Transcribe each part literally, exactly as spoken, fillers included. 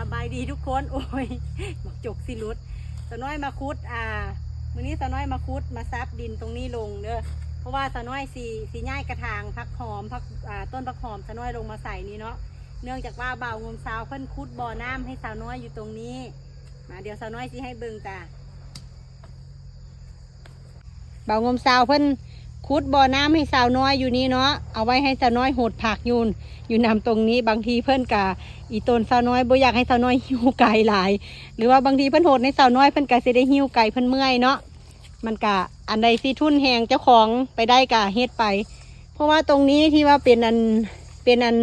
สบายดีทุกคน โอ้ย บักจกสิหลุด สาวน้อยมาขุด อ่า มื้อนี้สาวน้อยมาขุด มาซับดินตรงนี้ลงเด้อ เพราะว่าสาวน้อยสิ สิย้ายกระถางผักหอม ผัก อ่า ต้นผักหอมสาวน้อยลงมาใส่นี่เนาะ เนื่องจากว่าบ่าวงมซาวเพิ่นขุดบ่อน้ำให้สาวน้อยอยู่ตรงนี้ มา เดี๋ยวสาวน้อยสิให้เบิ่งจ้ะ บ่าวงมซาวเพิ่นขุดบ่อน้ำให้สาวน้อยอยู่นี่เนาะ เอาไว้ให้สาวน้อยหดผักอยู่ อยู่นำตรงนี้ บางทีเพิ่นกะ อีตนสาวน้อยบ่อยากให้สาวน้อยหิ้วไกลหลาย หรือว่าบางทีเพิ่นหดให้สาวน้อยเพิ่นกะสิได้หิ้วไกล เพิ่นเมื่อยเนาะ มันกะอันใดสิทุนแฮงเจ้าของไปได้กะเฮ็ดไป เพราะว่าตรงนี้ที่ว่าเป็นอัน เป็นอัน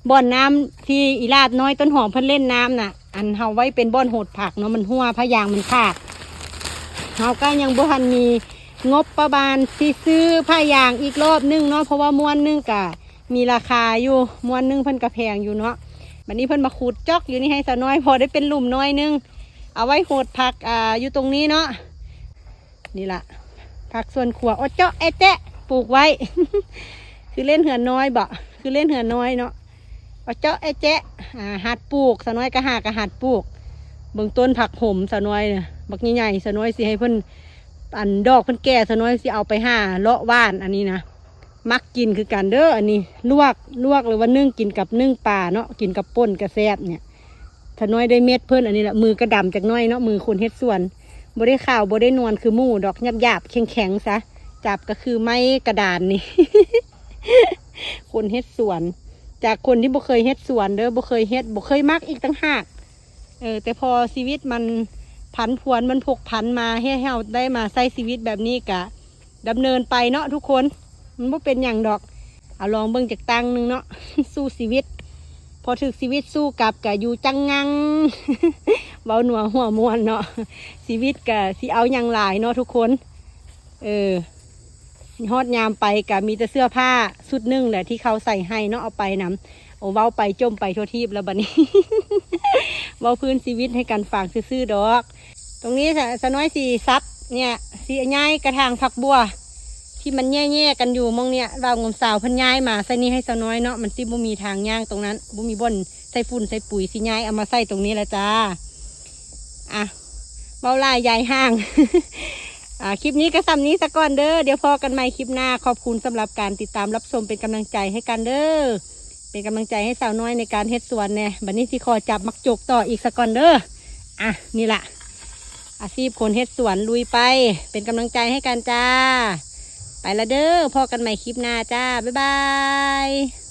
บ่อนน้ำที่อีลาดน้อยต้นหอมเพิ่นเล่นน้ำน่ะ อันเฮาไว้เป็นบ่อนหดผักเนาะ มันหั้วผ้ายางมันขาด เฮาก็ยังบ่ทันมีงบประมาณสิซื้อผ้ายางอีกรอบหนึ่งเนาะ เพราะว่าม้วนหนึ่งกะมีราคาอยู่ ม้วนหนึ่งเพิ่นกะแพงอยู่เนาะ บัดนี้เพิ่นมาขุดจอกอยู่นี่ให้สาวน้อย พอได้เป็นหลุมน้อยหนึ่ง เอาไว้หดผัก อ่า อยู่ตรงนี้เนาะ นี่ล่ะ ผักสวนครัว โอะเจาะแอะแจ๊ะ ปลูกไว้ คือเล่นเฮือนน้อยบ่ คือเล่นเฮือนน้อยเนาะ โอะเจาะแอะแจ๊ะ อ่า หัดปลูก สาวน้อยก็หากะหัดปลูก เบิ่งต้นผักหอมสาวน้อยน่ะ บักใหญ่ๆ สาวน้อยสิให้เพิ่น อันดอกเพิ่นแก่ สาวน้อยสิเอาไปหาเลาะหว่าน อันนี้นะ มักกินคือกันเด้อ อันนี้ ลวก ลวกหรือว่านึ่งกินกับนึ่งปลาเนาะ กินกับป่นกะแซ่บเนี่ย สาวน้อยได้เม็ดเพิ่น อันนี้แหละ มือกะดำจักหน่อยเนาะ มือคนเฮ็ดสวน บ่ได้ขาว บ่ได้นวลคือหมู่ดอก หยาบๆ แข็งๆ ซะ จับก็คือไม้กะดานนี่ คนเฮ็ดสวน จากคนที่บ่เคยเฮ็ดสวนเด้อ บ่เคยเฮ็ด บ่เคยมักอีกต่างหาก เออ แต่พอชีวิตมันผันผวน มันผกผันมา เฮ็ดให้เฮาได้มาใช้ชีวิตแบบนี้กะ ดำเนินไปเนาะทุกคน มันบ่เป็นหยังดอก เอาลองเบิ่งจักตั้งหนึ่งเนาะ สู้ชีวิต พอถึกชีวิตสู้กลับกะอยู่จังงัง เว้านัวหัวม่วนเนาะ ชีวิตกะสิเอาหยังหลายเนาะทุกคน เออ ฮอดยามไปกะมีแต่เสื้อผ้าชุดหนึ่งแหละที่เขาใส่ให้เนาะ เอาไปนำ โอ้ เว้าไปจ่มไปทั่วทีปแล้วบัดนี้ เว้าพื้นชีวิตให้กันฟังซื่อๆดอก ตรงนี้สะ สะน้อยสิซับเนี่ย สิย้ายกระถางผักบัว ที่มันแย่ๆกันอยู่หม่องเนี่ย บ่าวงมซาวเพิ่นย้ายมาใส่นี่ให้สะน้อยเนาะ มันสิบ่มีทางย่างตรงนั้น บ่มีบ่อนใส่ฝุ่นใส่ปุ๋ย สิย้ายเอามาใส่ตรงนี้ละจ้า อ่ะ เว้าหลายยายห่าง อ่า คลิปนี้ก็ส่ำนี้ซะก่อนเด้อ เดี๋ยวพ้อกันใหม่คลิปหน้า ขอบคุณสำหรับการติดตามรับชม เป็นกำลังใจให้กันเด้อ เป็นกำลังใจให้สาวน้อยในการเฮ็ดสวนแน่ บัดนี้สิขอจับหมากจกต่ออีกซะก่อนเด้อ อ่ะ นี่ล่ะ อาชีพคนเฮ็ดสวนลุยไป เป็นกำลังใจให้กันจ้า ไปละเด้อ พ้อกันใหม่คลิปหน้าจ้า บ๊ายบาย